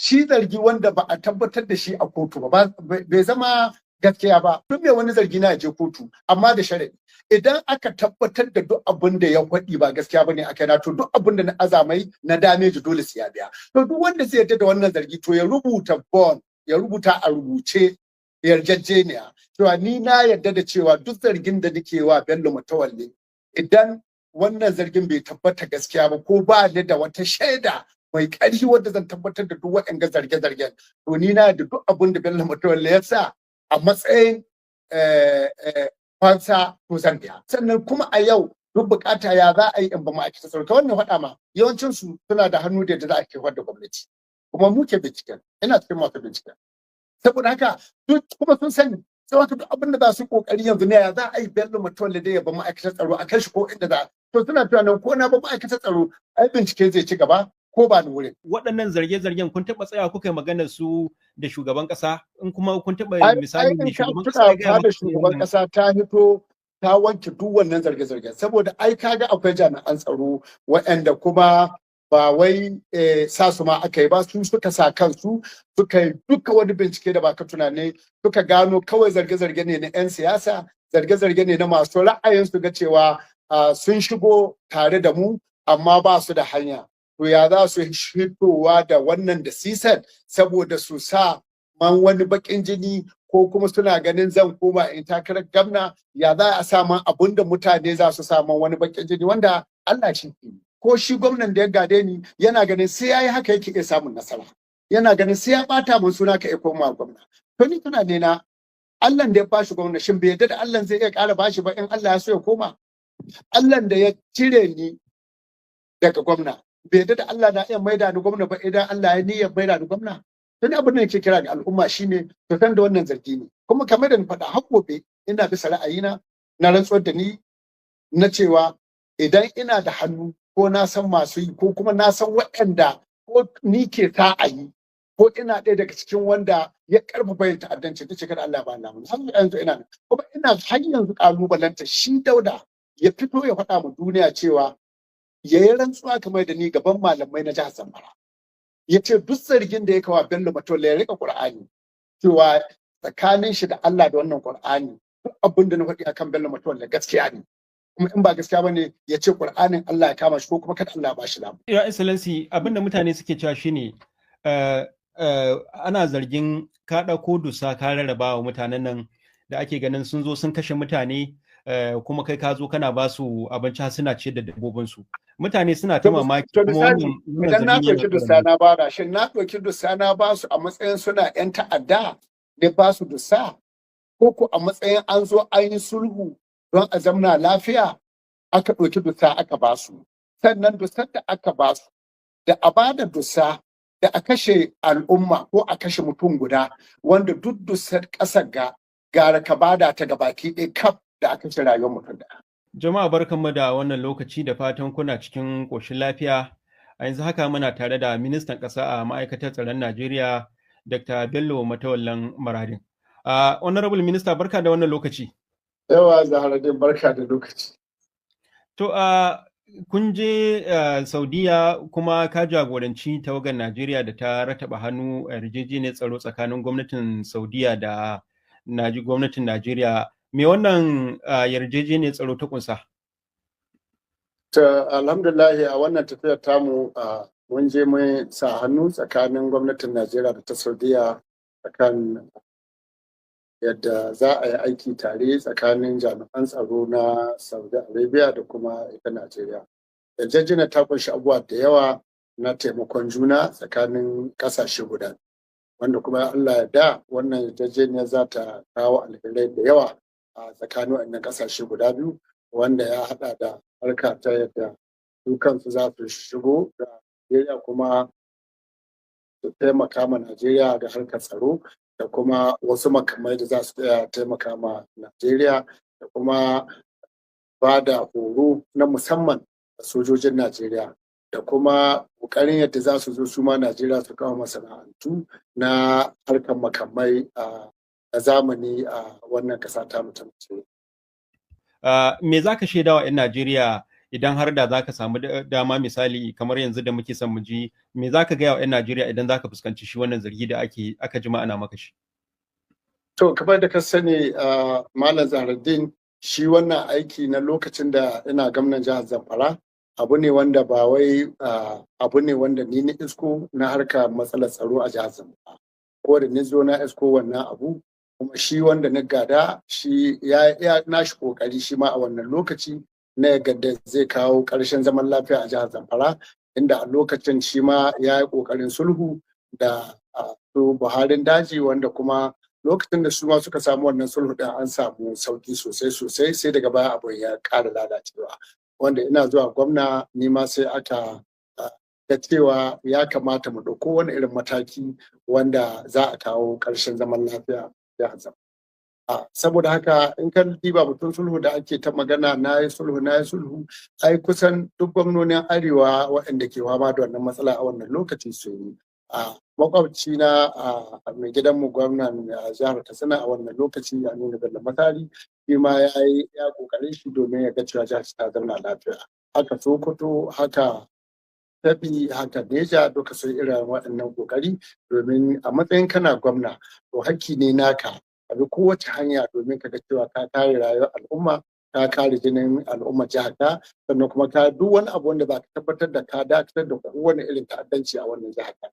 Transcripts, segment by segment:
Shi zargi wanda ba a tabbatar da shi a kotu ba bai zama gaskiya ba. Duk mai wani zargi na je kotu, amma da sharadi. Idan aka tabbatar da duk abin da ya faɗi ba gaskiya bane a kaina, to duk abin da na azamai na damage dole sai ya biya. To duk wanda zai yarda da wannan zargi, to ya rubuta bond, ya rubuta a rubuce yarjejeniya cewa ni na yarda da cewa duk zargin da nake wa Bello Matawalle, idan wannan zargin bai tabbata gaskiya ba ko ba ni da wata shaida mai ƙarfi wadda zan tabbatar da duk waɗanga zarge-zargen, to ni na da duk abin da Bello Matawalle ya sa a matsayin fansa, to zan biya. Sannan kuma a yau duk bukata ya za a yi in ba ma'aikata tsaro ta wannan faɗa ma, yawancin su suna da hannu da yadda za a kewar da gwamnati, kuma mu ke binciken, ina cikin masu binciken. Saboda haka duk kuma sun sani, sai haka duk abin da za su kokari yanzu ne ya za a yi Bello Matawalle da ya ba ma'aikatar tsaro a kai shi ko inda za. To suna tunanin ko na ba ma'aikatar tsaro, ai bincike zai ci gaba ko ba ni wurin. Waɗannan zarge-zargen, kun taɓa tsaya kuka yi magana su da shugaban ƙasa? In kuma kun taɓa, misali, ne shugaban ƙasa ya gaya da shugaban ƙasa ta hito ta wanke duk wannan zarge-zargen, saboda ai kaga akwai jami'an tsaro waɗanda kuma ba wai sa su ma aka yi ba, su suka sa kansu suka yi duka wani bincike da baka tunani, suka gano kawai zarge-zarge ne na 'yan siyasa, zarge-zarge ne na masu ra'ayin su ga cewa sun shigo tare da mu amma ba su da hanya. To ya za su fitowa da wannan da sisan saboda su sa man wani bakin jini, ko kuma suna ganin zan koma in takarar gamna, ya za a sa man abun da mutane za su sa man wani bakin jini wanda Allah shi ke ko shi gwamnan da ya gade ni yana ganin sai yayi haka yake iya samun nasara, yana ganin sai ya bata mun suna ka iya koma gwamna. To ni tunani na, Allah da ya bashi gwamna, shin bai yarda da Allah zai iya ƙara bashi ba in Allah ya so ya koma? Allah da ya cire ni daga gwamna, bai yarda da Allah na iya maida ni gwamna ba idan Allah ya niyyar maida ni gwamna? Tun abin da nake kira ga al'umma shine su san da wannan zargi ne. Kuma kamar da na faɗa, har gobe ina bisa ra'ayina na rantsuwar da ni na cewa idan ina da hannu ko na san masu yi ko kuma na san waɗanda ko ni ke sa a yi ko ina ɗaya daga cikin wanda ya karfafa yin ta'addanci, ta ce kada Allah ba Allah mun. Har yanzu ina nan, kuma ina har yanzu kalubalanta shi Dauda ya fito ya faɗa mu duniya cewa ya yi rantsuwa kamar da ni gaban malamai na jihar Zamfara, ya ce duk zargin da ya kawa Bello Matawalle, ya rika Qur'ani, cewa tsakanin shi da Allah da wannan Qur'ani, duk abin da na faɗi akan Bello Matawalle gaskiya ne. Kuma in ba gaskiya bane, ya ce Qur'anin Allah ya kama shi ko kuma kada Allah ya bashi lamu. Your Excellency, abin da mutane suke cewa shine ana zargin ka ɗauko dusa ka rarraba wa mutanen nan da ake ganin sun zo sun kashe mutane, kuma kai ka zo kana ba su abinci har suna ciyar da dabbobinsu. Mutane suna ta mamaki. To misali, idan na ɗauki dusa na ba, shin na ɗauki dusa na ba su a matsayin suna 'yan ta'adda ne ba su dusa, ko ko a matsayin an zo an yi sulhu don a zamna lafiya aka ɗauki dusa aka ba su? Sannan dusar da aka ba su, da a ba da dusa da a kashe al'umma ko a kashe mutum guda, wanda duk dusar ƙasar ga gara ka bada ta gabaki ɗaya kaf da aka kashe rayuwar mutum da. Jama'a, barkanmu da wannan lokaci, da fatan kuna cikin ƙoshin lafiya. A yanzu haka muna tare da ministan ƙasa a ma'aikatar tsaron Najeriya, Dr. Bello Matawallen Maradin. Honorable Minister, barka da wannan lokaci. Yawa Zaharaddin, barka da lokaci. To, kun je Saudiya kuma ka jagoranci tawagar Najeriya da ta rataba hannu a yarjejeniyar tsaro tsakanin gwamnatin Saudiya da gwamnatin Najeriya. Me wannan yarjejeniyar tsaro ta kunsa? Ta alhamdulillah, a wannan tafiyar tamu mun je mun sa hannu tsakanin gwamnatin Najeriya da ta Saudiya akan yadda za a yi aiki tare tsakanin jami'an tsaro na Saudi Arabia da kuma ita Najeriya. Yarjejeniyar ta kunshi abubuwa da yawa na taimakon juna tsakanin kasashe guda, wanda kuma Allah ya da wannan yarjejeniyar za ta kawo alherai da yawa a tsakanin wannan kasashe guda biyu, wanda ya hada da harka ta yadda su kansu za su shigo da Najeriya kuma su taimaka ma Najeriya da harkar tsaro, da kuma wasu makamai da za su iya taimaka ma Najeriya, da kuma ba da horo na musamman a sojojin Najeriya, da kuma ƙoƙarin yadda za su zo su ma Najeriya su kawo masana'antu na harkar makamai a zamani a wannan ƙasa ta mutum. Me za ka shaida wa 'yan Najeriya Idan har da zaka samu dama, misali kamar yanzu da muke son mu ji, me zaka gaya wa 'yan Najeriya idan zaka fuskanci shi wannan zargi da aka jima ana maka shi? To, kamar da ka sani, Malam Zahraddeen, shi wannan aiki na lokacin da ina gwamnan jihar Zamfara abu ne wanda ba wai abu ne wanda ni na isko na harka matsalar tsaro a jihar Zamfara. Ko da ni zo na isko wannan abu, kuma shi wanda na gada shi ya nashi kokari shi ma a wannan lokaci na yadda zai kawo ƙarshen zaman lafiya a jihar Zamfara, inda a lokacin shi ma ya yi ƙoƙarin sulhu da su Buharin Daji, wanda kuma lokacin da su ma suka samu wannan sulhu din an samu sauki sosai sosai. Sai daga baya abu ya ƙara lalacewa, wanda ina zuwa gwamna ni ma sai aka ga cewa ya kamata mu ɗauko wani irin mataki wanda za a kawo ƙarshen zaman lafiya jihar Zamfara. Saboda haka in ka diba batun sulhu da ake ta magana, na yi sulhu, na yi sulhu, ai kusan duk gwamnonin arewa waɗanda ke fama da wannan matsala a wannan lokaci su yi. A makwabci na, mai gidanmu, gwamnan jihar Katsina a wannan lokaci, Aminu Bello Masari, shi ma ya yi ya kokarin shi domin ya ga cewa jihar ta zauna lafiya. Haka Sokoto, haka Kebbi, haka Neja, duka sun irin waɗannan kokari, domin a matsayin kana gwamna to hakki ne naka a bi kowace hanya domin ka ga cewa ka kare rayuwar al'umma, ka kare jinin al'umma jihar ka, sannan kuma ka duk wani abu wanda za ka tabbatar da ka dakatar da kowane irin ta'addanci a wannan jihar ka.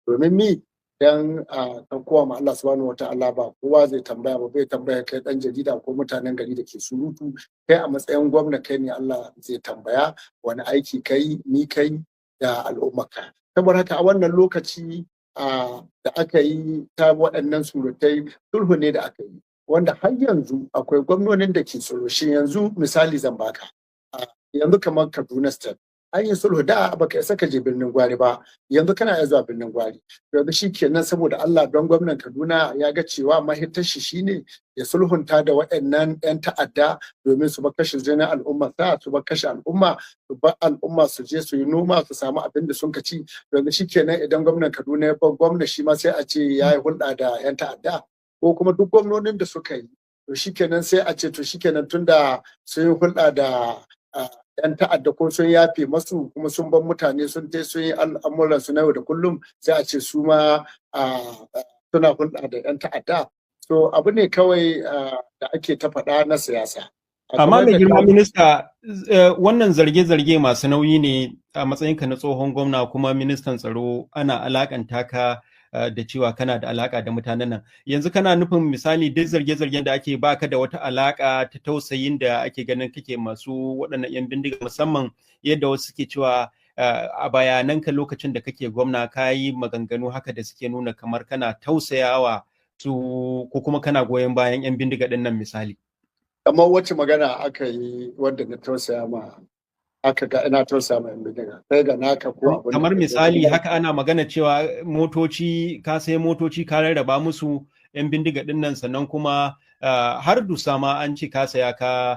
Domin mi? Dan a kowa ma Allah subhanahu wata'ala ba kowa zai tambaya ba, bai tambaya kai dan jarida ko mutanen gari da ke surutu. Kai a matsayin gwamna, kai ne Allah zai tambaya wani aiki kai ni kai da al'ummarka. Saboda haka a wannan lokaci da aka yi ta waɗannan surutai, sulhu ne da aka yi wanda har yanzu akwai gwamnonin da ke tsoro shi. Yanzu misali zan baka, yanzu kamar Kaduna State an yi sulhu, da baka isa ka je Birnin Gwari ba, yanzu kana iya zuwa Birnin Gwari. Yanzu shi kenan, saboda Allah, don gwamnan Kaduna ya ga cewa mahitar shi shine ya sulhunta da waɗannan 'yan ta'adda domin su bar kashe jinin al'umma, sa su bar kashe al'umma, su bar al'umma su je su yi noma su samu abin da sun ci. Yanzu shi kenan, idan gwamnan Kaduna ya bar gwamna, shi ma sai a ce ya yi hulɗa da 'yan ta'adda? Ko kuma duk gwamnonin da suka yi, to shikenan sai a ce to shikenan, tunda sun yi hulɗa da 'yan ta'adda ko sun yafe masu kuma sun bar mutane sun tai sun yi al'amuran su na yau da kullum, sai a ce su ma suna hulɗa da 'yan ta'adda? So abu ne kawai da ake ta faɗa na siyasa. Amma mai girma minista, wannan zarge-zarge masu nauyi ne. A matsayinka na tsohon gwamna kuma ministan tsaro, ana alakanta ka da cewa kana da alaka da mutanen nan. Yanzu kana nufin, misali, duk zarge-zargen da ake baka da wata alaka ta tausayin da ake ganin kake masu waɗannan 'yan bindiga, musamman yadda wasu suke cewa a bayananka lokacin da kake gwamna ka yi maganganu haka da suke nuna kamar kana tausayawa su ko kuma kana goyon bayan 'yan bindiga ɗin nan, misali? Kamar wacce magana aka yi wadda na tausaya ma, aka ga ina tausaya ma 'yan bindiga? Sai ga naka ko abu? Kamar misali haka, ana magana cewa motoci, ka sai motoci ka rarraba musu 'yan bindiga ɗin nan, sannan kuma har dusa ma an ce ka saya ka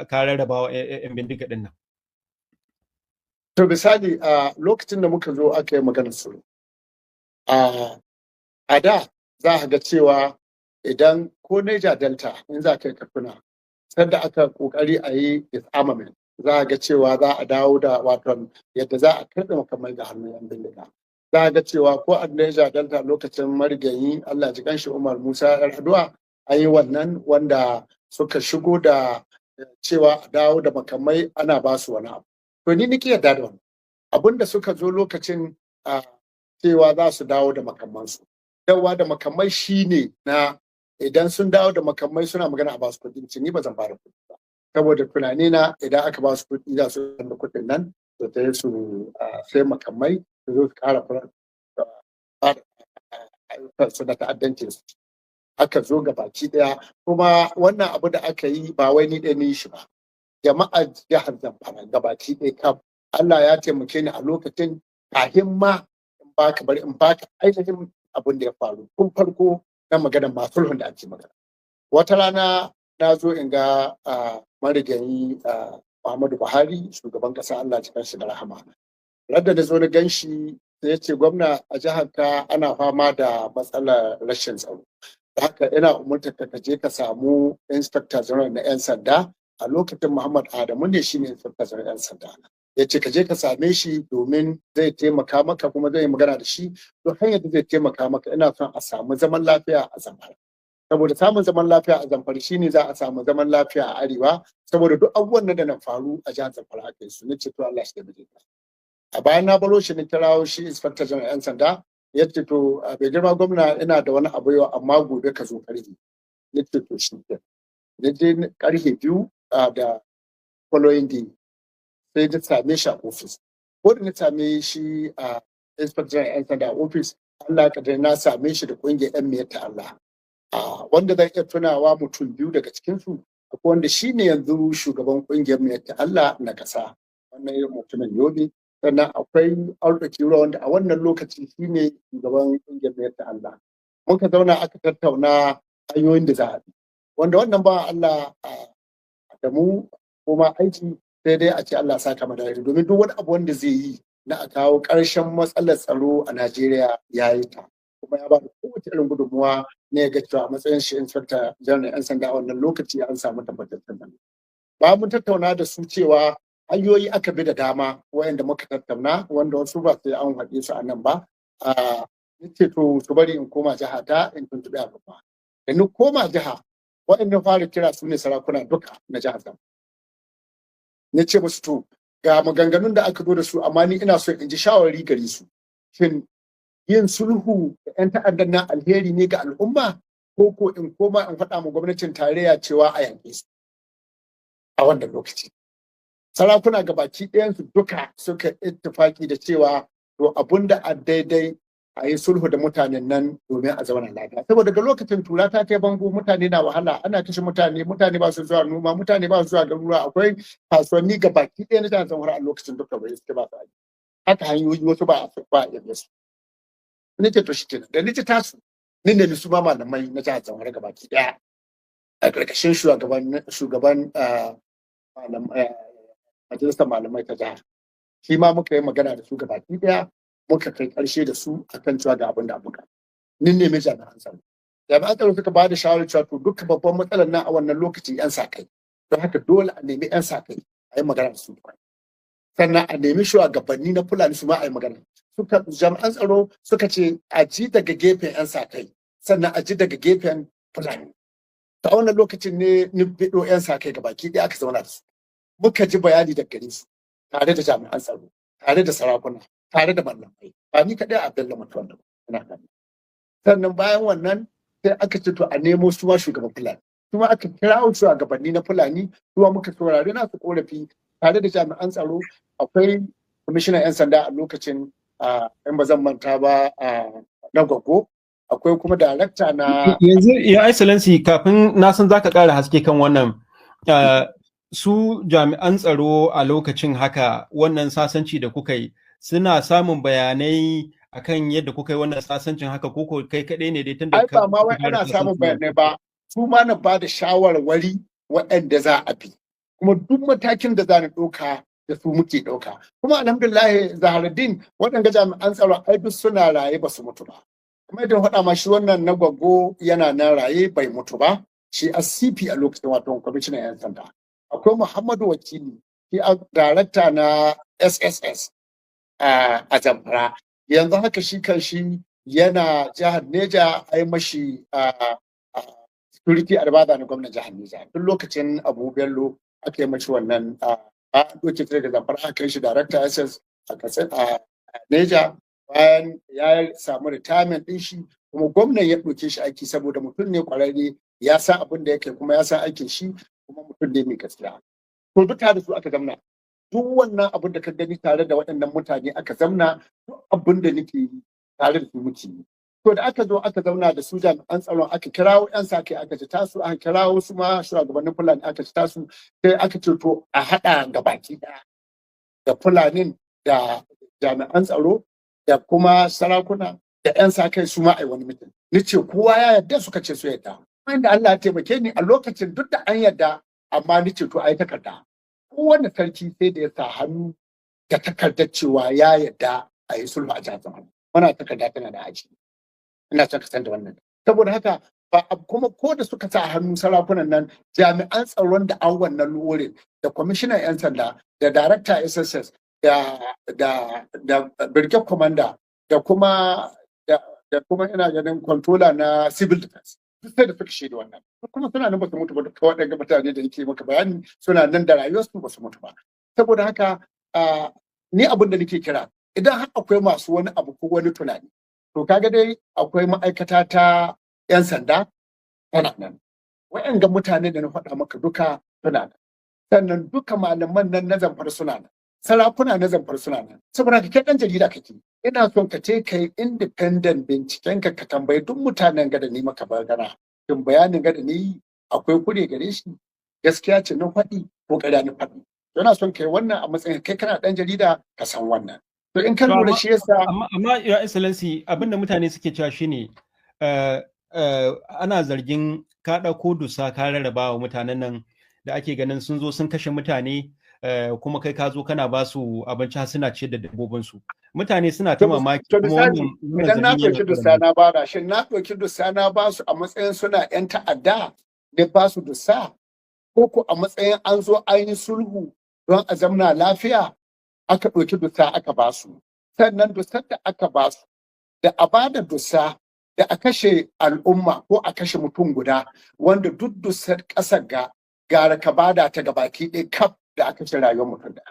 rarraba wa 'yan bindiga ɗin nan. To, misali, a lokacin da muka zo aka yi maganar sulhu. A da za a ga cewa idan ko Niger Delta in za ka yi kafuna, sanda aka kokari a yi disarmament, za a ga cewa za a dawo da waton yadda za a karɓe makamai ga hannun yan bindiga. Za a ga cewa ko a Niger Delta lokacin marigayi, Allah ji kanshi, Umar Musa Yar'adua, an yi wannan wanda suka shigo da cewa a dawo da makamai, ana ba su wani abu. To, ni nake yarda da wannan abin da suka zo lokacin cewa za su dawo da makamansu. Dawowa da makamai shine na idan sun dawo da makamai, suna magana a basu kuɗi, ni ba zan bada kuɗi ba, saboda tunani na idan aka ba su kuɗi za su da kuɗin nan su ta su sai makamai su zo su ƙara ayyukan su na ta'addancin su. Aka zo ga baki ɗaya kuma wannan abu da aka yi ba wai ni ɗaya ni shi ba, jama'ar jihar Zamfara gabaki ɗaya kaf. Allah ya taimake ni a lokacin. Kafin ma in baka, bari in baka ainihin abin da ya faru tun farko na maganar masu sulhun da ake magana. Wata rana na zo in ga marigayi Muhammadu Buhari, shugaban ƙasa, Allah ji kanshi da rahama. Radda da zo na gan shi, sai ya ce, "Gwamna, a jihar ka ana fama da matsalar rashin tsaro, haka ina umurtar ka je ka samu inspector general na 'yan sanda." A lokacin Muhammad Adamu ne shine inspector 'yan sanda. Ya ce ka je ka same shi domin zai taimaka maka, kuma zai yi magana da shi to hanyar da zai taimaka maka. Ina son a samu zaman lafiya a Zamfara, saboda samun zaman lafiya a Zamfara shine za a samu zaman lafiya a Arewa, saboda duk abubuwan da na faru a jihar Zamfara aka yi su. Nace to, Allah shi taimake ka. A bayan na baro shi, na kirawo shi inspector general 'yan sanda. Ya ce to, bai girma gwamna, ina da wani abu yau, amma gobe ka zo karfe. Na ce to, shi ke. Na je karfe 2 da following day, sai na same shi a ofis. Ko da na same shi a inspector general 'yan sanda a ofis, Allah ya kaddara na same shi da kungiyar 'yan Miyetti Allah, wanda zan iya tunawa mutum biyu daga cikinsu. Akwai wanda shi ne yanzu shugaban kungiyar Miyetti Allah na ƙasa, wannan irin mutumin Yobe. Sannan akwai Ardo Kiru, wanda a wannan lokaci shi ne shugaban kungiyar Miyetti Allah. Muka zauna aka tattauna hanyoyin da za a bi, wanda wannan ba Allah da mu kuma aiki sai dai a ce Allah saka mu da, domin duk wani abu wanda zai yi na a kawo ƙarshen matsalar tsaro a Najeriya ya yi ta, kuma ya ba da kowace irin gudunmuwa ne ga cewa a matsayin shi inspector general 'yan sanda a wannan lokaci an samu tabbataccen nan. Ba mun tattauna da su cewa hanyoyi aka bi da dama wayanda muka tattauna, wanda wasu ba sai an haɗe su a nan ba. A ce to, su bari in koma jiha ta in tuntuɓi al'umma. Da ni koma jiha, waɗanda fara kira su ne sarakuna duka na jihar Zamfara. Na ce musu to, ga maganganun da aka zo da su, amma ni ina so in ji shawari gare su. Shin yin sulhu da 'yan ta'addan nan alheri ne ga al'umma, ko ko in koma in faɗa ma gwamnatin tarayya cewa a yanke su? A wannan lokaci sarakuna gabaki ɗayansu duka suka ittifaki da cewa to, abun da a daidai a yi sulhu da mutanen nan domin a zauna lafiya, saboda daga lokacin tura ta kai bango, mutane na wahala, ana kashe mutane, mutane ba su zuwa noma, mutane ba su zuwa garuruwa. Akwai kasuwanni gabaki ɗaya na jihar Zamfara a lokacin duka bai suke ba su aiki haka, hanyoyi wasu ba a iya su. Ni ce to, shi kenan. Da ni ce tasu, ni nemi su ma malamai na jihar Zamfara gabaki ɗaya a ƙarƙashin shugaban majalisar malamai ta jihar. Shi ma muka yi magana da su gabaki ɗaya, muka kai ƙarshe da su akan cewa ga abin da muka ni nemi jami'an tsaro. Jami'an tsaro suka ba da shawarar cewa to, duka babban matsalar nan a wannan lokaci 'yan sa kai, don haka dole a nemi 'yan sa kai a yi magana da su, sannan a nemi shugabanni na Fulani su ma a yi magana. Suka jami'an tsaro suka ce a ji daga gefen 'yan sa kai, sannan a ji daga gefen Fulani. Ta wannan lokacin ne ni biɗo 'yan sa kai gabaki ɗaya, aka zauna da su, muka ji bayani daga gare su, tare da jami'an tsaro, tare da sarakuna, tare da malamai. Ba ni kaɗai a Bello Matawalle ba, ina gani. Sannan bayan wannan sai aka ce to, a nemo su ma shugaban Fulani. Su ma aka kira shugabanni na Fulani, su ma muka saurari na su korafi tare da jami'an tsaro. Akwai kwamishinan 'yan sanda a lokacin, in ba zan manta ba, na Gwaggo. Akwai kuma darakta na Yanzu, Your Excellency, kafin na san zaka ƙara haske kan wannan, su jami'an tsaro a lokacin haka, wannan sasanci da kuka yi, suna samun bayanai akan yadda kuka yi wannan sasancin haka, ko kai kaɗai ne dai tunda Ai ba ma wai ana samun bayanai ba, su ma na ba da shawarwari waɗanda za a bi, kuma duk matakin da za na ɗauka da su muke ɗauka. Kuma alhamdulillah, Zaharuddin, waɗanda jami'an tsaro ai duk suna raye, ba su mutu ba. Kuma idan faɗa ma shi wannan na Gwaggo yana nan raye, bai mutu ba, shi a CP a lokacin, wato kwamishinan 'yan sanda. Akwai Muhammadu Wakili, shi a darakta na SSS a Zamfara. Yanzu haka shi kan shi yana jihar Neja, ai mashi security advisor na gwamnan jihar Neja. Duk lokacin Abu Bello aka yi mashi wannan, a ɗauke ta daga Zamfara aka kai shi director SS a a Neja. Bayan ya samu retirement ɗin shi kuma, gwamnan ya ɗauke shi aiki, saboda mutum ne kwararre, ya san abin da yake, kuma ya san aikin shi, kuma mutum ne mai gaskiya. To, duk tare da su aka zamna. Duk wannan abin da ka gani, tare da waɗannan mutane aka zamna. Duk abin da nake yi, tare da su muke yi. To, da aka zo aka zauna da su jami'an tsaron, aka kirawo 'yan sa kai aka ci tasu, aka kirawo su ma shugabannin Fulani aka ci tasu, sai aka ce to, a haɗa gabaki ɗaya da Fulanin da jami'an tsaro da kuma sarakuna da 'yan sa kai, su ma a yi wani meeting. Ni ce kowa ya yarda? Suka ce su yarda. Inda Allah ya taimake ni, a lokacin duk da an yarda, amma ni ce to, a yi takarda. Kowane sarki sai da ya sa hannu da takardar cewa ya yarda a yi sulhu a jihar Zamfara. Wannan takarda tana da aji. Ina son ka san da wannan. Saboda haka Ba kuma ko da suka sa hannu sarakunan nan, jami'an tsaron da an wannan wurin, da kwamishinan 'yan sanda, da darakta SSS, da brigade commander, da kuma ina ganin controller na civil defense, duk sai da suka shaida wannan. Kuma suna nan, ba su mutu ba. Duka waɗanda mutane da nake maka bayani suna nan da rayuwarsu, ba su mutu ba. Saboda haka ni abin da nake kira, idan har akwai masu wani abu ko wani tunani, to kaga dai akwai ma'aikata ta 'yan sanda tana nan, wa'yanga mutane da na faɗa maka duka suna nan, sannan duka malaman nan na Zamfara suna nan, sarakuna na Zamfara suna nan. Saboda ka kai ɗan jarida kake, ina son ka ce kai independent binciken ka, ka tambayi duk mutanen ga da ni maka bagana, shin bayanin ga da ni akwai kure gare shi, gaskiya ce na faɗi ko ƙarya na faɗi? Yana son kai wannan a matsayin kai kana ɗan jarida ka san wannan. To in ka lura, shi yasa Amma Your Excellency, abinda mutane suke cewa shine ana zargin ka ɗauko dusa ka rarraba wa mutanen nan da ake ganin sun zo sun kashe mutane, kuma kai ka zo kana ba su abinci har suna ciyar da dabbobinsu. Mutane suna ta mamaki. To misali, idan na ɗauki dusa na ba da, shin na ɗauki dusa na ba su a matsayin suna 'yan ta'adda ne ba su dusa, ko ko a matsayin an zo an yi sulhu don a zamna lafiya aka ɗauki dusa aka ba su? Sannan dusar da aka ba su, da a ba da dusa da a kashe al'umma ko a kashe mutum guda, wanda duk dusar ƙasar ga gara ka bada ta gabaki ɗaya kaf da aka kashe rayuwar mutum da.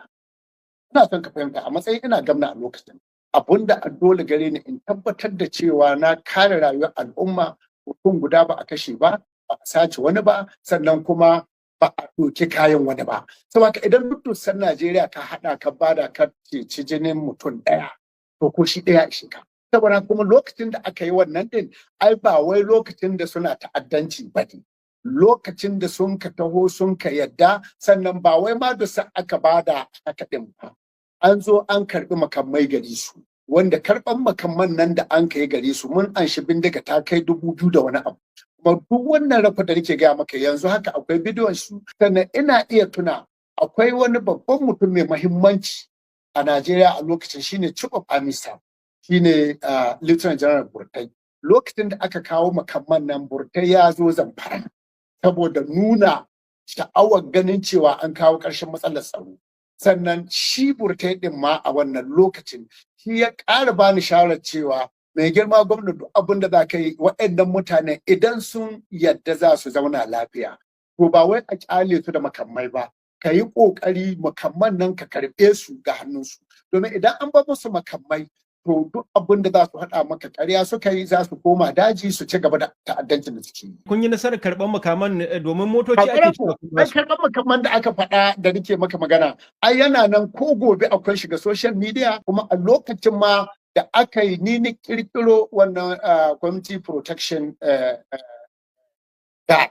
Ina son ka fahimta, a matsayin ina gamna a lokacin, abun da a dole gare ni in tabbatar da cewa na kare rayuwar al'umma, mutum guda ba a kashe ba, ba a sace wani ba, sannan kuma ba a ɗauki kayan wani ba. Saboda idan duk dusar Najeriya ka haɗa ka bada ka ceci jinin mutum ɗaya, to ko shi ɗaya ishe ka. Saboda kuma lokacin da aka yi wannan din, ai ba wai lokacin da suna ta'addanci ba ne, lokacin da sun ka taho sun ka yadda. Sannan ba wai ma dusa aka bada haka din ba, an zo an karbi makamai gare su, wanda karban makamman nan da an kai gare su, mun an shi bindiga ta kai 2000 da wani abu. Kuma duk wannan rafa da nake gaya maka yanzu haka akwai bidiyon su. Sannan ina iya tuna akwai wani babban mutum mai mahimmanci a Najeriya a lokacin, shine Chief of Army Staff, shine Lieutenant General Burtai. Lokacin da aka kawo makamman nan, Burtai ya zo Zamfara saboda nuna sha'awar ganin cewa an kawo ƙarshen matsalar tsaro. Sannan shi Burtai din ma a wannan lokacin shi ya ƙara bani shawarar cewa, mai girma gwamna, duk abin da za ka yi, waɗannan mutane idan sun yadda za su zauna lafiya, to ba wai a kyale su da makamai ba, ka yi ƙoƙari makamman nan ka karɓe su ga hannunsu, domin idan an ba musu makamai, to duk abin da za su haɗa maka ƙarya suka yi, za su koma daji su ci gaba da ta'addancin da suke yi. Kun yi nasarar karɓar makaman, domin motoci ake cewa Ai karɓar makaman da aka faɗa da nake maka magana, ai yana nan, ko gobe akwai shiga social media. Kuma a lokacin ma da aka yi, ni kirkiro wannan Community Protection Guard.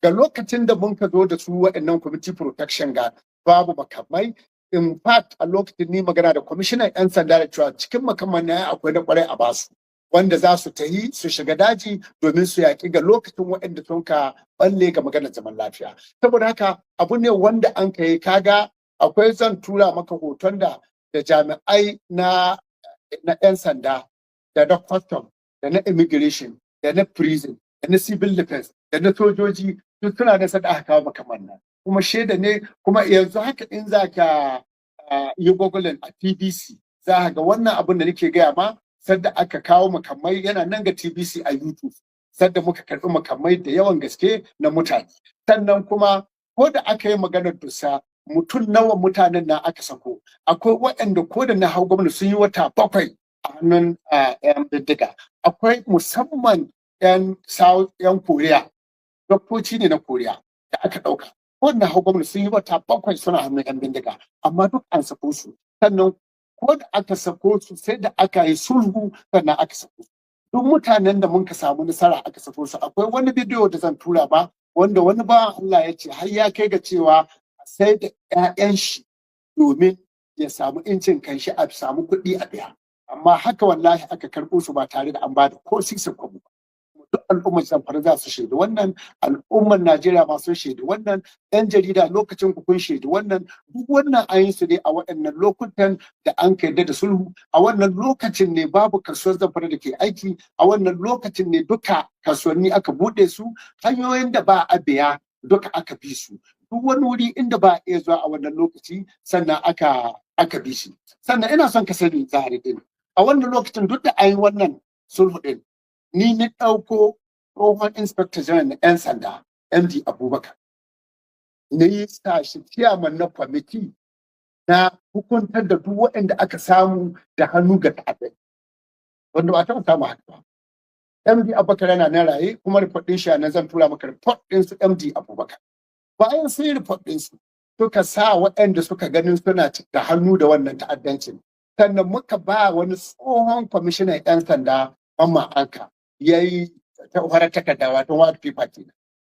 Ga lokacin da mun ka zo da su waɗannan Community Protection Guard, babu makamai. In fact, a lokacin ni magana da kwamishinan 'yan sanda da cewa cikin makaman na akwai na kwarai a basu, wanda za su tahi su shiga daji domin su yaƙi ga lokacin waɗanda sun ka balle ga maganar zaman lafiya. Saboda haka abu ne wanda an kai. Kaga akwai, zan tura maka hoton da jami'ai na 'yan sanda, da na custom, da na immigration, da na prison, da na civil defense, da na sojoji, duk suna da sada aka kawo makaman nan, kuma shaida ne. Kuma yanzu haka in za ka yi googling a TBC, za ka ga wannan abin da nake gaya ma, sadda aka kawo makamai, yana nan ga TBC a YouTube, sadda muka karɓi makamai da yawan gaske na mutane. Sannan kuma ko da aka yi maganar dusa, mutum nawa mutanen nan aka sako? Akwai waɗanda ko da na hau gwamnati sun yi wata 7 a hannun 'yan bindiga. Akwai musamman 'yan South, 'yan Koriya, doktoci ne na Koriya da aka ɗauka, ko da na hau gwamnati sun yi wata 7 suna hannun 'yan bindiga, amma duk an sako su. Sannan ko da aka sako su, sai da aka yi sulhu sannan aka sako su. Duk mutanen da mun ka samu nasara aka sako su, akwai wani bidiyo da zan tura ba, wanda wani bawan Allah ya ce har ya kai ga cewa sai da 'ya'yan shi domin ya samu incin kanshi, a samu kuɗi a biya. Amma haka wallahi aka karɓo su ba tare da an ba da ko sisin kwabo ba. Duk Al'ummar Zamfara za su shaidu wannan, al'ummar Najeriya ma sun shaidu wannan, yan jarida lokacin ku kun shaidu wannan. Duk wannan an yi su ne a waɗannan lokutan da an kai da sulhu. A wannan lokacin ne babu kasuwar Zamfara da ke aiki. A wannan lokacin ne duka kasuwanni aka buɗe su, hanyoyin da ba a biya duka aka bi su, duk wani wuri inda ba a iya zuwa a wannan lokaci sannan aka bi shi. Sannan ina son ka sani, Zaharaddin, a wannan lokacin duk da an yi wannan sulhu din, ni na ɗauko tsohon Inspector General na 'yan sanda, MD Abubakar, na yi sa shi chairman na kwamiti na hukuntar da duk waɗanda aka samu da hannu ga ta'addai, wanda ba taɓa samu haka ba. MD Abubakar yana nan raye, kuma report ɗin shi nan, zan tura maka report ɗin su MD Abubakar. Bayan sun yi report ɗin su, suka sa waɗanda suka ganin suna da hannu da wannan ta'addancin. Sannan muka ba wani tsohon kwamishinan 'yan sanda, Mamman Anka, ya yi farar takarda, wato white paper kenan.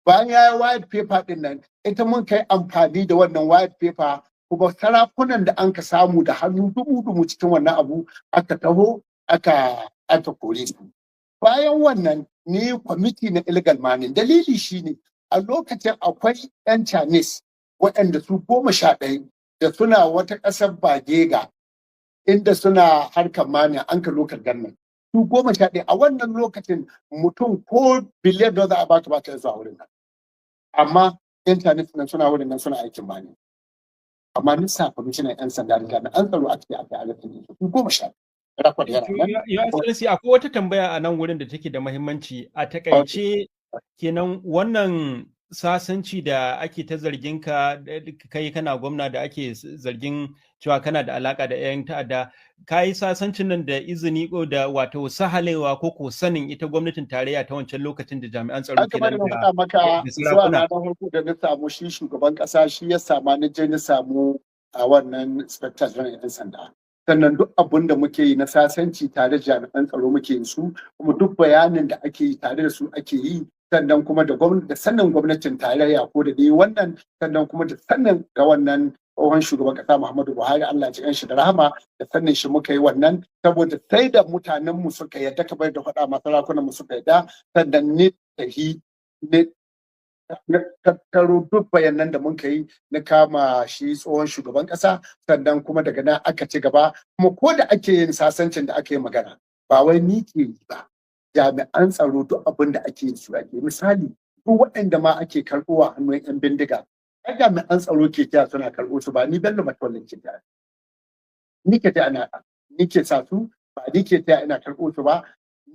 Bayan ya yi white paper din nan, ita mun kai amfani da wannan white paper, kuma sarakunan da an ka samu da hannu dumu-dumu cikin wannan abu, aka taho aka kore su. Bayan wannan ni kwamiti na illegal mining. Dalili shine a lokacin akwai 'yan Chinese waɗanda su 11 da suna wata ƙasar Bagega inda suna harkar mining, an ka local government, su 11. A wannan lokacin mutum ko biliyan da za a baka baka zuwa wurin nan, amma 'yan Chinese nan suna wurin nan suna aikin mining. Amma nisa kwamishinan 'yan sanda da jami'an tsaro aka yi aka yi su 11. Record yana nan. Your Excellency, akwai wata tambaya a nan wurin da take da muhimmanci. A takaice kenan, wannan sasanci da ake ta zargin ka kai kana gwamna, da ake zargin cewa kana da alaka da 'yan ta'adda, ka yi sasancin nan da izini ko da wato sahalewa ko sanin ita gwamnatin tarayya ta wancan lokacin da jami'an tsaro kenan da faɗa maka, zuwa na farko da na samu shi shugaban ƙasa, shi ya sama ni je ni samu a wannan Inspector General 'yan sanda. Sannan duk abun da muke yi na sasanci, tare da jami'an tsaro muke yin su, kuma duk bayanin da ake yi tare da su ake yi. Sannan kuma da gwamnati, da sanin gwamnatin tarayya ko da dai wannan, sannan kuma da sanin ga wannan tsohon shugaban kasa Muhammadu Buhari, Allah ji shi da rahama, da sanin shi muka yi wannan, saboda sai da mutanen mu suka yadda, kamar da faɗa ma, sarakunan mu suka yadda, sannan ni tahi ne na tattaro duk bayanan da muka yi na kama shi tsohon shugaban kasa. Sannan kuma daga nan aka ci gaba. Kuma ko da ake yin sasancin da aka yi magana, ba wai ni ke yi ba, jami'an tsaro duk abin da ake su ake. Misali, duk waɗanda ma ake karɓowa hannun 'yan bindiga, ai jami'an tsaro ke kiya suna karɓo su, ba ni Bello Matawallen ke ta ni ke ta ana ni ke sa su ba, ni ke ta ina karɓo su ba.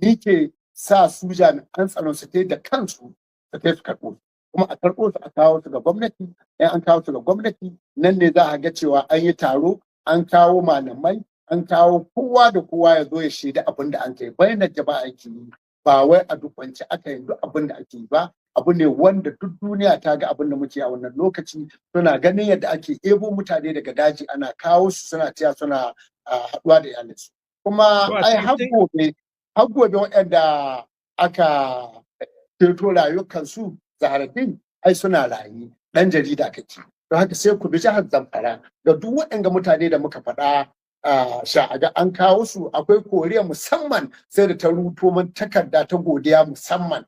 Ni ke sa su jami'an tsaron su da kansu su kai su karɓo su, kuma a karɓo su a kawo su ga gwamnati. In an kawo su ga gwamnati, nan ne za a ga cewa an yi taro, an kawo malamai, an kawo kowa da kowa ya zo ya shaida abin da an kai bayanan jama'a ake yi. Ba wai a dukwance aka yi duk abin da ake yi ba. Abu ne wanda duk duniya ta ga abin da muke a wannan lokaci. Suna ganin yadda ake ebo mutane daga daji ana kawo su, suna tiya suna haɗuwa da iyalinsu. Kuma ai har gobe waɗanda aka ceto rayukansu, Zaharaddin, ai suna rayu. Ɗan jarida kake, don haka sai ku bi jihar Zamfara ga duk waɗanda mutane da muka faɗa sha'aga an kawo su. Akwai Koriya musamman, sai da ta ruto man takarda ta godiya musamman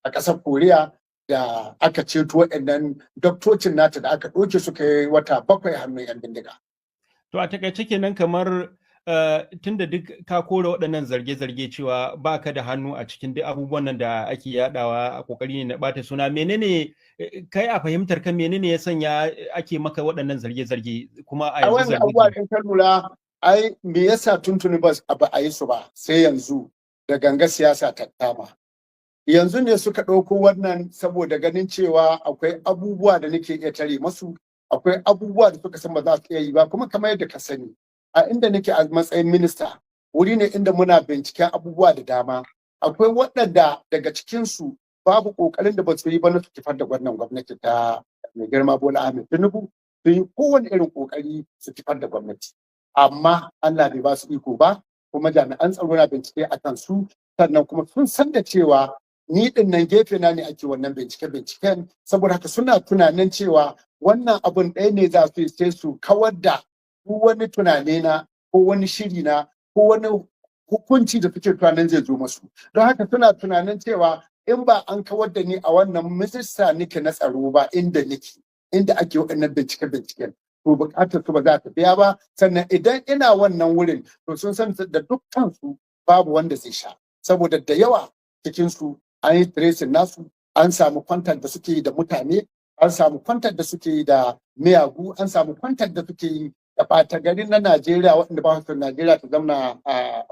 a ƙasar Koriya da aka ceto waɗannan doktocin nata da aka ɗauke su kai wata 7 hannun 'yan bindiga. To, a takaice kenan, kamar tunda duk ka kore waɗannan zarge-zarge cewa ba ka da hannu a cikin duk abubuwan nan da ake yadawa a kokari ne na ɓata suna, menene kai a fahimtar ka, menene ya sanya ake maka waɗannan zarge-zarge kuma a yanzu? Zarge abubuwa in ka lura, ai me yasa tuntuni ba a yi su ba sai yanzu da ganga siyasa ta kama? Yanzu ne suka ɗauko wannan saboda ganin cewa akwai abubuwa da nake iya tare masu, akwai abubuwa da suka san ba za su iya yi ba. Kuma kamar yadda ka sani, a inda nake a matsayin minista, wuri ne inda muna binciken abubuwa da dama. Akwai waɗanda daga cikinsu babu ƙoƙarin da ba su yi ba na su kifar da wannan gwamnati ta mai girma Bola Ahmed Tinubu. Su yi kowane irin ƙoƙari su kifar da gwamnati, amma Allah bai ba su iko ba. Kuma jami'an tsaro na bincike a kan su. Sannan kuma sun san da cewa ni din nan gefe na ne ake wannan bincike binciken. Saboda haka suna tunanin cewa wannan abun ɗaya ne za su yi, sai su kawar da duk wani tunane na ko wani shiri na ko wani hukunci da suke tunanin zai zo masu. Don haka suna tunanin cewa In ba an kawar da ni a wannan minista nake na tsaro ba, inda nake, inda ake waɗannan bincike binciken, to bukatar su ba za ta biya ba. Sannan idan ina wannan wurin, to sun san da dukkan su babu wanda zai sha, saboda da yawa cikin su an yi tracing nasu, an samu contact da suke yi da mutane, an samu contact da suke yi da miyagu, an samu contact da suke yi da ɓata gari na Najeriya, waɗanda ba su Najeriya ta zamna a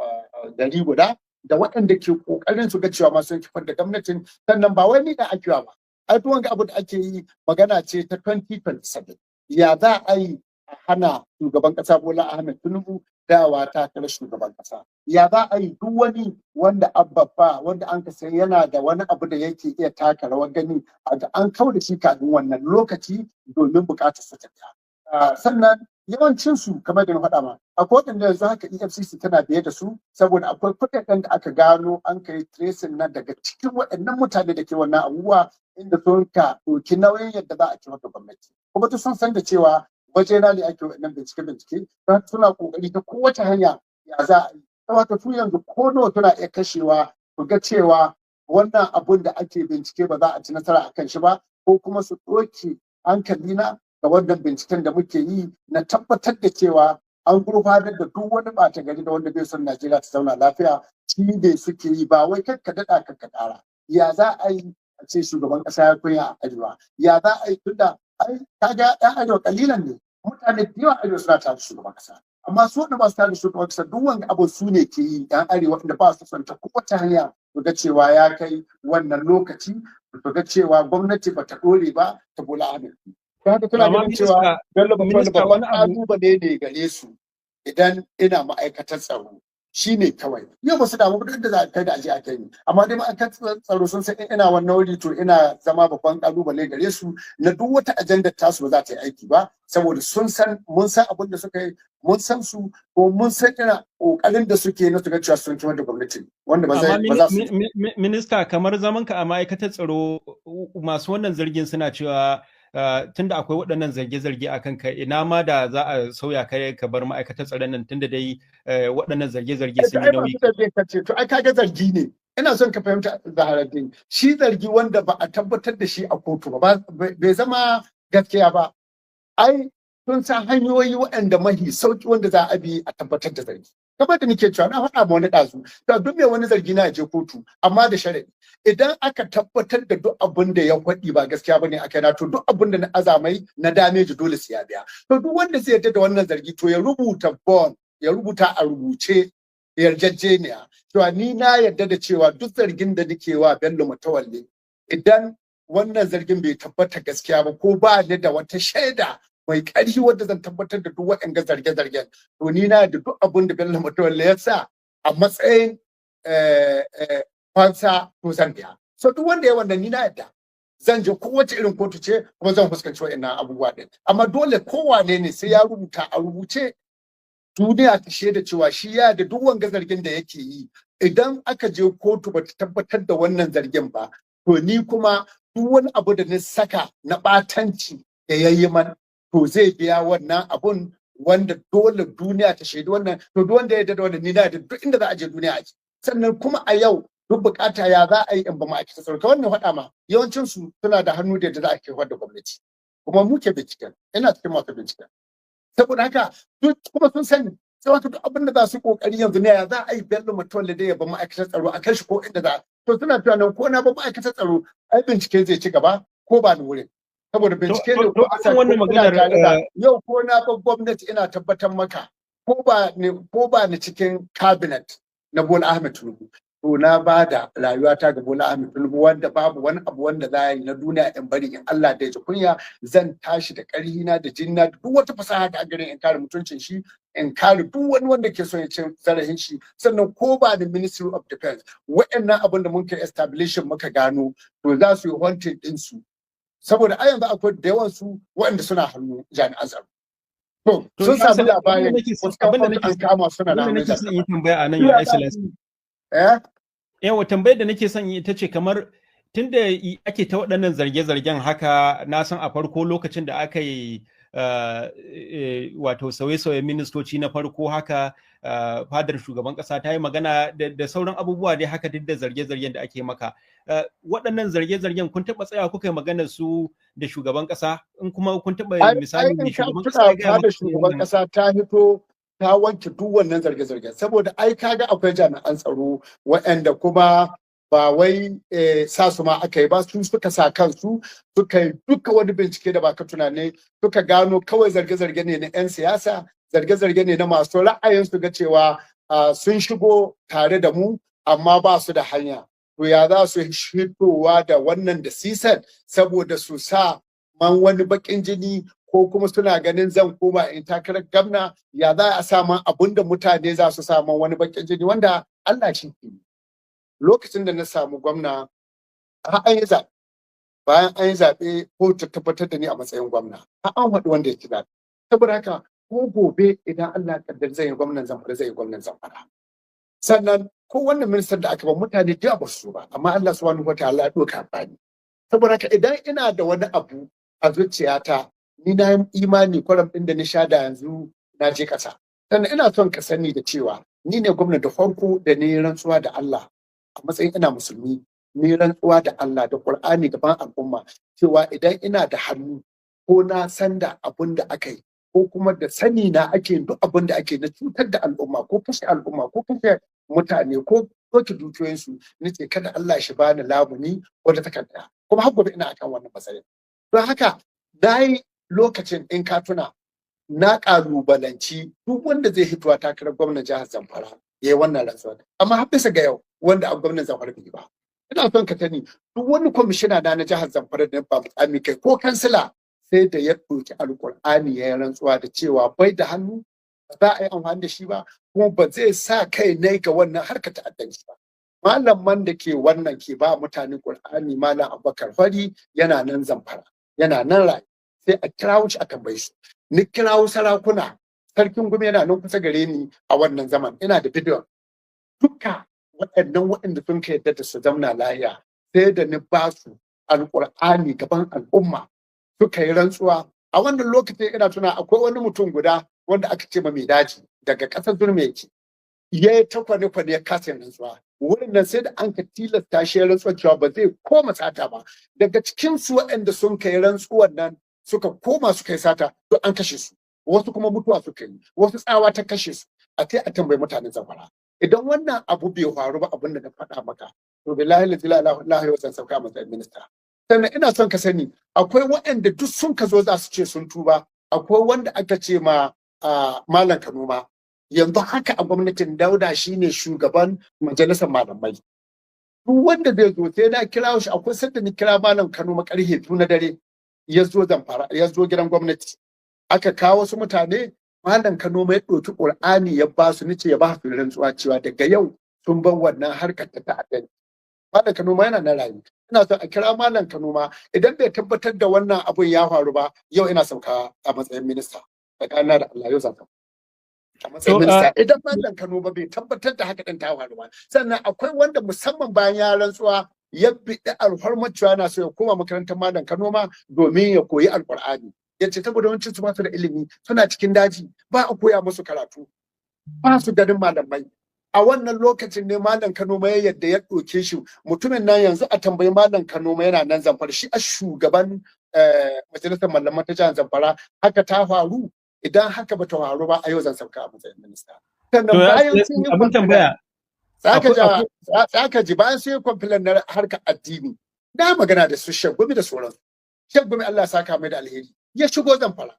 gari guda, da waɗanda ke ƙoƙarin su ga cewa masu kifar da gwamnatin. Sannan ba wai ni da ake ba, ai duk wanga abu da ake yi magana ce ta 2027, ya za a yi a hana shugaban ƙasa Bola Ahmed Tinubu dawa takarar shugaban ƙasa, ya za a yi duk wani wanda ababba wanda an ka san yana da wani abu da yake iya taka rawar gani a ga an kau da shi kafin wannan lokaci domin buƙatar su ta biya. Sannan yawancin su, kamar da na faɗa ma, akwai waɗanda yanzu haka EFCC tana biye da su, saboda akwai kuɗaɗen da aka gano an kai tracing na daga cikin waɗannan mutane da ke wannan abubuwa, inda sun ka ɗauki nauyin yadda za a kifar da gwamnati. Kuma duk sun san da cewa wajena ne ake waɗannan bincike bincike, suna ƙoƙari ta kowace hanya ya za a yi. Saboda su yanzu ko nawa suna iya kashewa su ga cewa wannan abun da ake bincike ba za a ci nasara a kan shi ba, ko kuma su ɗauke hankalina ga wannan binciken da muke yi na tabbatar da cewa an gurfanar da duk wani ɓata gari da wanda bai son Najeriya ta zauna lafiya. Shi ne suke yi, ba wai kar ka daɗa kar ka ƙara. Ya za a yi a ce shugaban ƙasa ya kunya a arewa? Ya za a yi, tunda ai kaga ɗan arewa kalilan ne, mutane da yawa arewa suna tare da shugaban ƙasa, amma su wanda ba su tare da shugaban ƙasa, duk wanda abu su ne ke yi, ɗan arewa wanda ba su son ta kowace hanya su ga cewa ya kai wannan lokaci, su ga cewa gwamnati ba ta ɗore ba ta Bola Ahmed. Don haka tana ganin cewa Bello Matawalle babban ƙalubale ne gare su idan ina ma'aikatar tsaro. Shi ne kawai yau ba su damu duk da za a kai da aje a kai ni, amma dai ma'aikatar tsaro sun san ina wannan wuri, to ina zama babban ƙalubale gare su na duk wata ajandar tasu ba za ta yi aiki ba, saboda sun san mun san abin da suka yi, mun san su, ko mun san ina ƙoƙarin da suke na su ga cewa sun kifar da gwamnati, wanda ba zai ba za su. Minista, kamar zamanka a ma'aikatar tsaro, masu wannan zargin suna cewa tunda akwai waɗannan zarge-zarge a kanka, ina ma da za a sauya kai ka bar ma'aikatar tsaron nan, tunda dai waɗannan zarge-zarge sun yi nauyi. To ai kaga zargi ne. Ina son ka fahimta, Zaharaddin. Shi zargi wanda ba a tabbatar da shi a kotu ba, bai zama gaskiya ba. Ai sun san hanyoyi waɗanda mahi sauki wanda za a bi a tabbatar da zargi. Kamar da nake cewa, na faɗa ma wani ɗazu, to duk mai wani zargi na je kotu, amma da sharaɗi: idan aka tabbatar da duk abin da ya faɗi ba gaskiya bane a kaina, to duk abin da na azamai na damage dole sai ya biya. To duk wanda zai yarda da wannan zargi, to ya rubuta bond, ya rubuta a rubuce yarjejeniya cewa ni na yarda da cewa duk zargin da nake wa Bello Matawalle, idan wannan zargin bai tabbata gaskiya ba, ko ba ni da wata shaida mai ƙarfi wadda zan tabbatar da duk waɗanga zarge-zargen, to ni na da duk abin da Bello Matawalle ya sa a matsayin fansa, to zan biya. So duk wanda ya wannan, ni na yadda zan je kowace irin kotu ce, kuma zan fuskanci waɗannan abubuwa ɗin. Amma dole kowane ne sai ya rubuta a rubuce, duniya ta shaida cewa shi ya da duk wanga zargin da yake yi, idan aka je kotu ba ta tabbatar da wannan zargin ba, to ni kuma duk wani abu da na saka na ɓatanci da ya yi man, to zai biya wannan abun, wanda dole duniya ta shaidi wannan. To duk wanda ya yarda da wannan, ni na yarda duk inda za a je duniya a je. Sannan kuma a yau duk bukata ya za a yi in ba ma'aikata tsaro, wannan faɗa ma, yawancin su suna da hannu da yadda za a kai da gwamnati, kuma muke binciken, ina cikin masu binciken. Saboda haka duk kuma sun sani, sai wato duk abin da za su kokari yanzu ne ya za a yi Bello Matawalle da ya ba ma'aikatar tsaro, a kai shi ko inda za. To suna tunanin ko na ba ma'aikatar tsaro, ai bincike zai ci gaba ko ba ni wurin, saboda bincike ne ko a wannan maganar. Yau ko na ba gwamnati, ina tabbatar maka, ko ba ni cikin cabinet na Bola Ahmed Tinubu, to na ba da rayuwata ga Bola Ahmed Tinubu, wanda babu wani abu wanda za a yi na duniya in bari. In Allah da ya ji kunya, zan tashi da ƙarhi na da jinna, duk wata fasaha da garin, in kare mutuncin shi, in kare duk wani wanda ke son ya ci zarafin shi. Sannan ko ba da Ministry of Defense, waɗannan abin da muka establishing muka gano, to za su yi hunting din su, saboda a yanzu akwai da yawan su waɗanda suna hannu jami'an tsaro. To sun sami labarin wasu an kama suna da hannun jami'an. Yi tambaya a nan, Your Excellency. Eh? Yawa, tambayar da nake son yi ita ce, kamar tunda ake ta waɗannan zarge-zargen haka, na san a farko lokacin da aka yi wato sauye-sauyen ministoci na farko haka, fadar shugaban kasa ta yi magana da sauran abubuwa dai haka, duk da zarge-zargen da ake maka. Waɗannan zarge-zargen kun taɓa tsaya kuka yi magana su da shugaban kasa? In kuma kun taɓa, misali, ne shugaban kasa ya gaya maka? Shugaban kasa ta hito ta wanke duk wannan zarge-zargen, saboda ai kaga akwai jami'an tsaro waɗanda kuma ba wai sa su ma aka yi ba, su suka sa kansu suka yi duka wani bincike da baka tunani, suka gano kawai zarge-zarge ne na 'yan siyasa, zarge-zarge ne na masu ra'ayin su ga cewa sun shigo tare da mu amma ba su da hanya. To ya za su hitowa da wannan da sisan saboda su sa man wani bakin jini, ko kuma suna ganin zan koma in takarar gamna, ya za a sa man abun da mutane za su sa man wani bakin jini wanda Allah shi ke. Lokacin da na samu gwamna, har an yi zaɓe, bayan an yi zaɓe ko ta tabbatar da ni a matsayin gwamna, har an faɗi wanda ya ci zaɓe. Saboda haka ko gobe idan Allah ya kaddar zai yi gwamnan Zamfara, zai yi gwamnan Zamfara. Sannan ko wannan ministan da aka ba mutane da ba su ba, amma Allah subhanahu wataala ya ɗauka bani. Saboda haka idan ina da wani abu a zuciyata, ni na imani kwaram ɗin da na sha da yanzu na je ƙasa. Sannan ina son ka sani da cewa ni ne gwamna da farko da ni rantsuwa da Allah a matsayin ina musulmi, ni rantsuwa da Allah da Qur'ani gaban al'umma cewa idan ina da hannu ko na san da abun da aka yi, ko kuma da sani na ake duk abun da ake na cutar da al'umma ko kashe al'umma ko kashe mutane ko ɗauke dukiyoyinsu, ni ce kada Allah shi bani lamuni wata takarda. Kuma har gobe ina akan wannan matsayin. Don haka na yi lokacin, in ka tuna, na ƙalubalanci duk wanda zai hitowa takarar gwamnan jihar Zamfara ya yi wannan rantsuwa, amma har bisa ga yau wanda a gwamnan Zamfara bai ba. Ina son ka sani, duk wani kwamishina na jihar Zamfara da ba mukami kai ko kansila, sai da ya ɗauki Alƙur'ani ya yi rantsuwa da cewa bai da hannu, ba za a yi amfani da shi ba, kuma ba zai sa kai ne ga wannan harkar ta'addanci ba. Malaman da ke wannan ke ba mutane Ƙur'ani, Malam Abubakar Fari, yana nan Zamfara, yana nan raye, sai a kirawo shi a tambaye su. Ni kirawo sarakuna, Sarkin Gumi yana nan kusa gare ni a wannan zaman, ina da bidiyon duka waɗannan waɗanda sun ka yadda da su zamna lahiya, sai da ni ba su Alƙur'ani gaban al'umma suka yi rantsuwa. A wannan lokacin ina tuna akwai wani mutum guda wanda aka ce ma mai daji daga ƙasar Zurmi yake, ya yi ta kwane-kwane ya kasa yin rantsuwa wurin nan, sai da an ka tilasta shi ya rantsuwa cewa ba zai koma sata ba. Daga cikin su waɗanda sun kai rantsuwan nan suka koma suka yi sata, to an kashe su, wasu kuma mutuwa suka yi, wasu tsawa ta kashe su. A sai a tambayi mutanen Zamfara, idan wannan abu bai faru ba, abin da na faɗa maka, to billahi la ilaha illa zan sauka a matsayin minista. Sannan ina son ka sani, akwai waɗanda duk sun ka zo za su ce sun tuba. Akwai wanda aka ce ma Malam Kanoma, yanzu haka a gwamnatin Dauda shine shugaban majalisar malamai. Duk wanda zai zo sai na kira shi. Akwai sanda ni kira Malam Kanoma karhe 2 na dare, ya zo Zamfara, ya zo gidan gwamnati, aka kawo wasu mutane. Malam Kanoma ya ɗauki Ƙur'ani ya ba su, nace ya ba su rantsuwa cewa daga yau sun bar wannan harkar ta ta'addanci. Malam Kanoma yana nan rayu. Ina son a kira Malam Kanoma, idan bai tabbatar da wannan abun ya faru ba, yau ina sauka a matsayin minista. Tsakanina da Allah, yau zan sauka a matsayin minista idan Malam Kanoma bai tabbatar da haka din ta faru ba. Sannan akwai wanda musamman bayan ya rantsuwa ya biɗi alfarmar cewa yana so ya koma makarantar Malam Kanoma domin ya koyi Alƙur'ani. Ya ce saboda wancan su ba su da ilimi, suna cikin daji, ba a koya musu karatu, ba su ganin malamai. A wannan lokacin ne Malam Kanoma ya yadda ya ɗauke shi. Mutumin nan yanzu a tambayi Malam Kanoma, yana nan Zamfara, shi a shugaban majalisar malaman ta jihar Zamfara. Haka ta faru? Idan haka ba ta faru ba, a yau zan sauka a matsayin minista. Sannan bayan sun yi abin tambaya, tsaka ji, bayan sun yi complain na harkar addini, na magana da su Shagwami da sauransu. Shagwami, Allah saka mai da alheri, ya shigo Zamfara,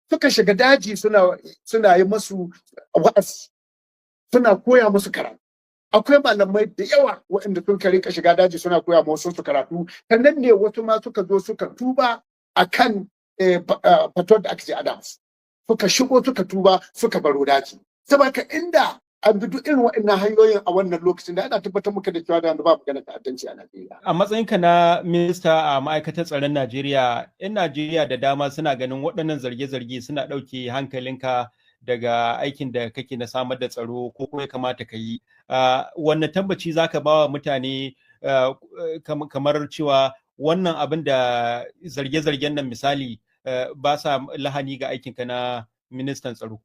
suka shiga daji suna yi masu wa'azi, suna koya musu karatu. Akwai malamai da yawa waɗanda sun rinka shiga daji suna koya musu su karatu. Sannan ne wasu ma suka zo suka tuba akan fatawar da aka ce Adams, suka shigo suka tuba suka baro daji. Saboda inda an bi duk irin waɗannan hanyoyin a wannan lokacin, da ana tabbatar muka da cewa da yanzu ba magana ta'addanci a Najeriya. A matsayinka na minista a ma'aikatar tsaron Najeriya, 'yan Najeriya da dama suna ganin waɗannan zarge-zarge suna ɗauke hankalinka daga aikin da kake na samar da tsaro ko kuma ya kamata ka yi. Wanne tabbaci za ka ba wa mutane kamar cewa wannan abin da zarge-zargen nan misali ba sa lahani ga aikinka na ministan tsaro?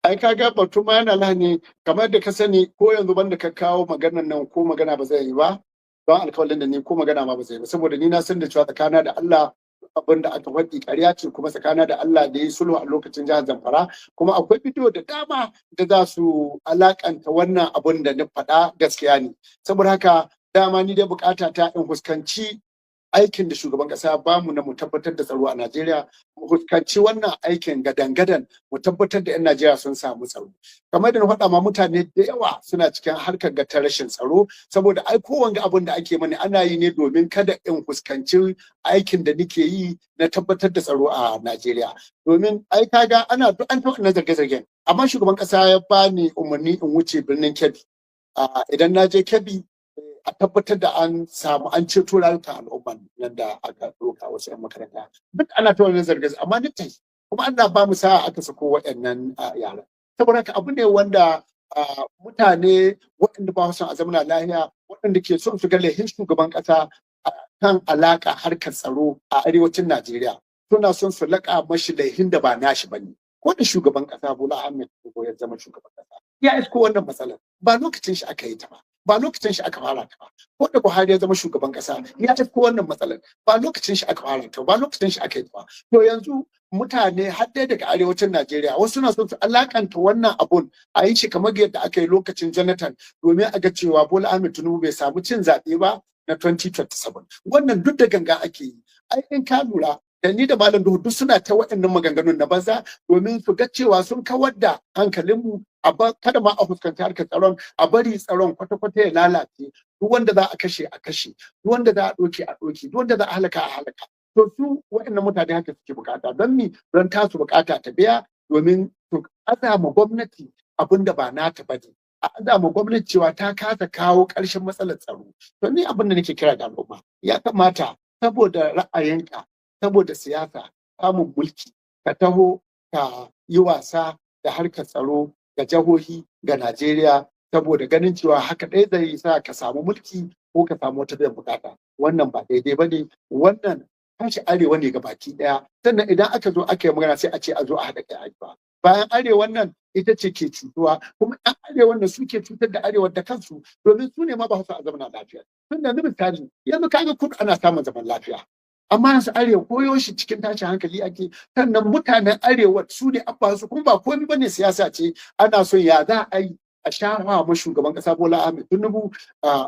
Ai kaga batu ma yana lahani, kamar da ka sani, ko yanzu banda ka kawo maganar nan, ko magana ba zai yi ba, don alkawalin da ni ko magana ma ba zai yi ba, saboda ni na san da cewa tsakana da Allah abin da aka faɗi ƙarya ce, kuma tsakana da Allah da ya yi sulhu a lokacin jihar Zamfara, kuma akwai bidiyo da dama da za su alakanta wannan abin da na faɗa gaskiya ne. Saboda haka dama ni dai bukata ta in fuskanci aikin da shugaban kasa ba mu na mu tabbatar da tsaro a Najeriya, mu fuskanci wannan aikin gadan-gadan, mu tabbatar da 'yan Najeriya sun samu tsaro. Kamar da na faɗa ma, mutane da yawa suna cikin harkar ga ta rashin tsaro, saboda ai kowanne abin da ake mani ana yi ne domin kada in fuskanci aikin da nake yi na tabbatar da tsaro a Najeriya. Domin ai kaga ana duk an taɓa zarge-zargen, amma shugaban kasa ya bani umarni in wuce birnin Kebbi. Idan na je Kebbi, a tabbatar da an samu an ceto rayukan al'umman nan da aka ɗauka wasu 'yan makaranta. Duk ana ta wannan zarge, amma ni tai kuma ana ba mu sa'a aka sako waɗannan yaran. Saboda haka abu ne wanda mutane waɗanda ba son a zamana lahiya, waɗanda ke son su ga laihin shugaban ƙasa kan alaƙa harkar tsaro a arewacin Najeriya, suna son su laƙa mashi laihin da ba nashi bane. Ko da shugaban ƙasa Bola Ahmed Tinubu ya zama shugaban ƙasa, ya isko wannan matsalar, ba lokacin shi aka yi ta ba, ba lokacin shi aka fara ta ba. Ko da Buhari ya zama shugaban kasa, ya tafi wannan matsalar, ba lokacin shi aka fara ta ba, lokacin shi aka yi ba. To yanzu mutane har dai daga arewacin Najeriya wasu suna son su alakanta wannan abun, a yi shi kamar yadda aka yi lokacin Jonathan, domin a ga cewa Bola Ahmed Tinubu bai samu cin zaɓe ba na 2027. Wannan duk da ganga ake yi. Ai in ka lura, da ni da Malam Duhu duk suna ta waɗannan maganganun na banza domin su ga cewa sun kawar da hankalinmu, kada ma a fuskanci harkar tsaron, a bari tsaron kwata-kwata ya lalace, duk wanda za a kashe a kashe, duk wanda za a ɗauke a ɗauke, duk wanda za a halaka a halaka. To su waɗannan mutane haka suke bukata. Don mi? Don tasu bukata ta biya, domin su azama gwamnati abin da ba nata ba ne, a azama gwamnati cewa ta kasa kawo ƙarshen matsalar tsaro. To ni abin da nake kira da al'umma, ya kamata saboda ra'ayinka, saboda siyasa, samun mulki, ka taho ka yi wasa da harkar tsaro ga jihohi, ga Najeriya, saboda ganin cewa haka ɗaya zai sa ka samu mulki ko ka samu wata biyan bukata, wannan ba daidai ba ne. Wannan tashi arewa ne ga baki ɗaya. Sannan idan aka zo aka yi magana, sai a ce a zo a haɗa kai a bayan arewan nan ita ce ke cutuwa, kuma ɗan arewan nan suke cutar da arewa da kansu, domin su ne ma ba su a zaman lafiya. Tun da misali yanzu kaga kudu ana samun zaman lafiya, amma yanzu arewa koyo shi cikin tashin hankali ake. Sannan mutanen arewa su ne abba su, kuma ba komai bane, siyasa ce. Ana son ya za a yi a shafa ma shugaban kasa Bola Ahmed Tinubu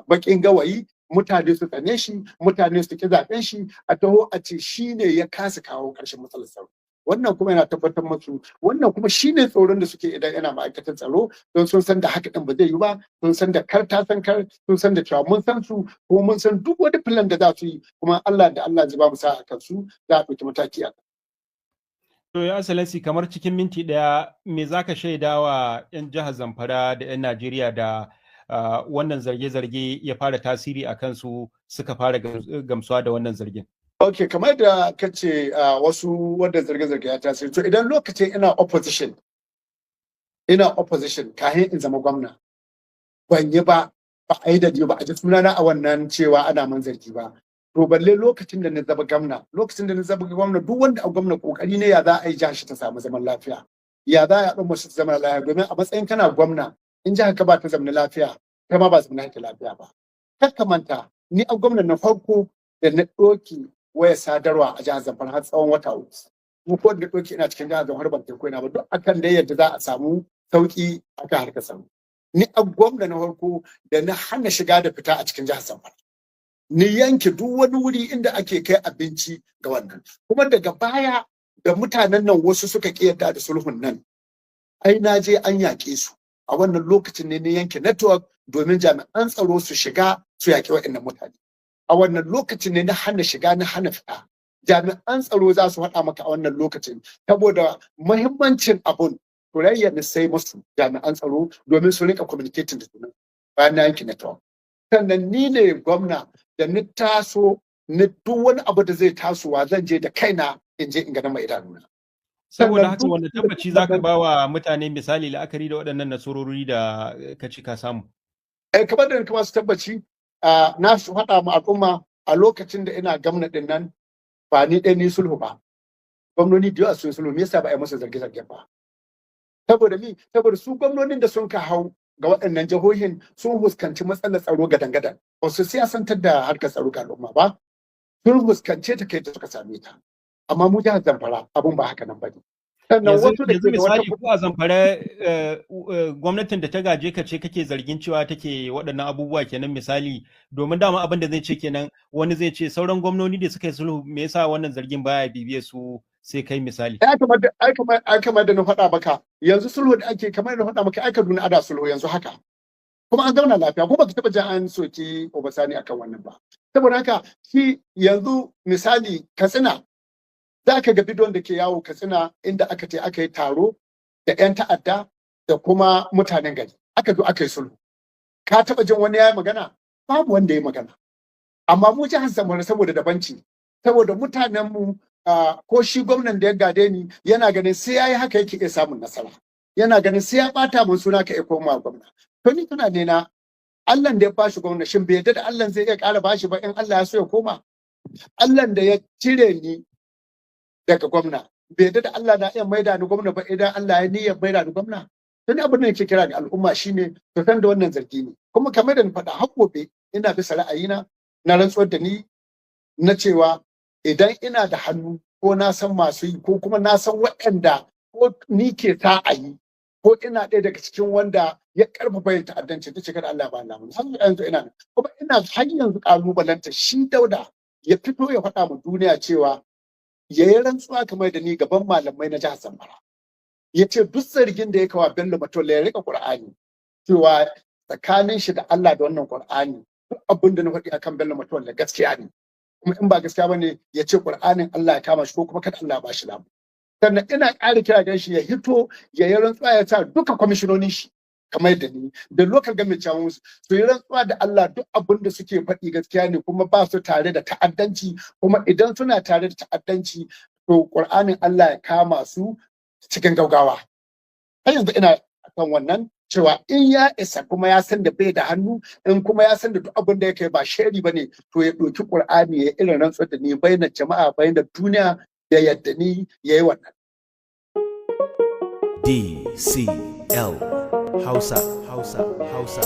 bakin gawayi, mutane su tsane shi, mutane su ki zaben shi, a taho a ce shi ne ya kasa kawo ƙarshen matsalar tsaro. Wannan kuma yana tabbatar musu, wannan kuma shine tsoron da suke idan yana ma'aikatan tsaro, don sun san da haka din ba zai yi ba. Sun san da kar ta san kar, sun san da cewa mun san su, kuma mun san duk wani plan da za su yi, kuma Allah da Allah zai ba mu sa'a kan su, za a ɗauki mataki a. To ya Excellency, kamar cikin minti ɗaya, me za ka shaida wa 'yan jihar Zamfara da 'yan Najeriya da wannan zarge-zarge ya fara tasiri a kansu, suka fara gamsuwa da wannan zargin? Ok, kamar da ka ce wasu wanda zarge-zarge ya tasiri. To idan lokacin ina opposition kahin in zama gwamna, ban yi ba, ba a yi da ba a ji sunana a wannan cewa ana man zargi ba. To balle lokacin da na zama gwamna, lokacin da na zama gwamna, duk wanda a gwamna kokari ne ya za a yi jihar shi ta samu zaman lafiya. Ya za a ɗan su zama lafiya, domin a matsayin kana gwamna, in jihar ka ba ta zama lafiya, kai ma ba zama lafiya ba. Kar ka manta, ni a gwamna na farko da na ɗauki waya sadarwa a jihar Zamfara har tsawon wata 3. Mu ko da ɗauki ina cikin jihar Zamfara ban ko ina ba, duk akan dai yadda za a samu sauki akan harkar tsaro. Ni a gwamna na farko da na hana shiga da fita a cikin jihar Zamfara. Ni yanke duk wani wuri inda ake kai abinci ga wannan. Kuma daga baya da mutanen nan wasu suka ƙi yarda da sulhun nan, ai na je an yaƙe su. A wannan lokacin ne na yanke network domin jami'an tsaro su shiga su yaƙi waɗannan mutane. A wannan lokacin ne na hana shiga, na hana fita. Jami'an tsaro za su faɗa maka a wannan lokacin, saboda muhimmancin abun turayya na sai musu jami'an tsaro domin su rinka communicating da juna bayan na yanke network. Sannan ni ne gwamna da ni taso ni duk wani abu da zai tasowa zan je da kaina, in je in ga mai idanuna. Saboda haka, wanda tabbaci zaka ba wa mutane, misali la'akari da waɗannan nasarori da ka ci ka samu? Eh, kamar da kuma su tabbaci na su faɗa ma al'umma, a lokacin da ina gwamna din nan, ba ni ɗaya ni sulhu ba. Gwamnoni da yawa sun sulhu, me yasa ba a yi musu zarge-zarge ba? Saboda mi? Saboda su gwamnonin da sun ka hau ga waɗannan jihohin sun fuskanci matsalar tsaro gadan-gadan, ba su siyasantar da harkar tsaro ga al'umma ba, sun fuskance ta kai da suka same ta. Amma mu jihar Zamfara abun ba haka nan ba ne. Sannan wasu da Yanzu ke da wata misali, ko a Zamfara, gwamnatin da ta gaje ka ce kake zargin cewa take waɗannan abubuwa kenan misali, domin dama abin da zai ce kenan, wani zai ce sauran gwamnoni da suka yi sulhu, me yasa wannan zargin baya bibiye su sai kai misali? Ai kamar da na faɗa maka yanzu, sulhu da ake, kamar da na faɗa maka, ai Kaduna ana sulhu yanzu haka kuma an zauna lafiya, ko baka taɓa jin an soki Uba Sani akan wannan ba. Saboda haka shi yanzu misali Katsina, za ka ga bidiyon da ke yawo Katsina inda aka ce aka yi taro da 'yan ta'adda da kuma mutanen gari, aka zo aka yi sulhu. Ka taɓa jin wani ya yi magana? Babu wanda ya yi magana. Amma mu jihar Zamfara, saboda dabanci, saboda mutanen mu, ko shi gwamnan da ya gade ni yana ganin sai ya yi haka yake iya samun nasara, yana ganin sai ya bata mun suna ka iya komawa gwamna. To ni tunani na, Allah da ya bashi gwamna, shin bai yarda da Allah zai iya ƙara bashi ba in Allah ya so ya koma? Allah da ya cire ni daga gwamna, bai yarda da Allah na iya maida ni gwamna ba idan Allah ya niyyar maida ni gwamna? To ni abin da nake kira ga al'umma shine su san da wannan zargi ne. Kuma kamar da na faɗa, har gobe ina bisa ra'ayina na rantsuwar da ni na cewa idan ina da hannu ko na san masu yi, ko kuma na san waɗanda ko ni ke sa a yi, ko ina ɗaya daga cikin wanda ya karfafa yin ta'addanci, ta ce kada Allah ba Allah mun har yanzu ina nan. Kuma ina har yanzu kalubalanta shi Dauda ya fito ya faɗa mu duniya cewa ya yi rantsuwa kamar da ni gaban malamai na jihar Zamfara, ya ce duk zargin da ya kawa Bello Matawalle, ya rika Qur'ani, cewa tsakanin shi da Allah da wannan Qur'ani, duk abin da na faɗi akan Bello Matawalle gaskiya ne. Kuma in ba gaskiya bane, ya ce Qur'anin Allah ya kama shi, ko kuma kada Allah ya bashi lamu. Sannan ina ƙara kira gan shi ya hito ya yi rantsuwa, ya sa duka kwamishinonin shi kamar yadda ni da local government chairman su yi rantsuwa da Allah, duk abin da suke faɗi gaskiya ne kuma ba su tare da ta'addanci. Kuma idan suna tare da ta'addanci, to Qur'anin Allah ya kama su cikin gaugawa. Har yanzu ina kan wannan cewa in ya isa kuma ya san da bai da hannu, in kuma ya san da duk abin da yake ba shari bane, to ya ɗauki Qur'ani ya irin rantsuwar da ni bainar jama'a, bainar duniya, da yadda ni yayi wannan. DCL Hausa, Hausa, Hausa.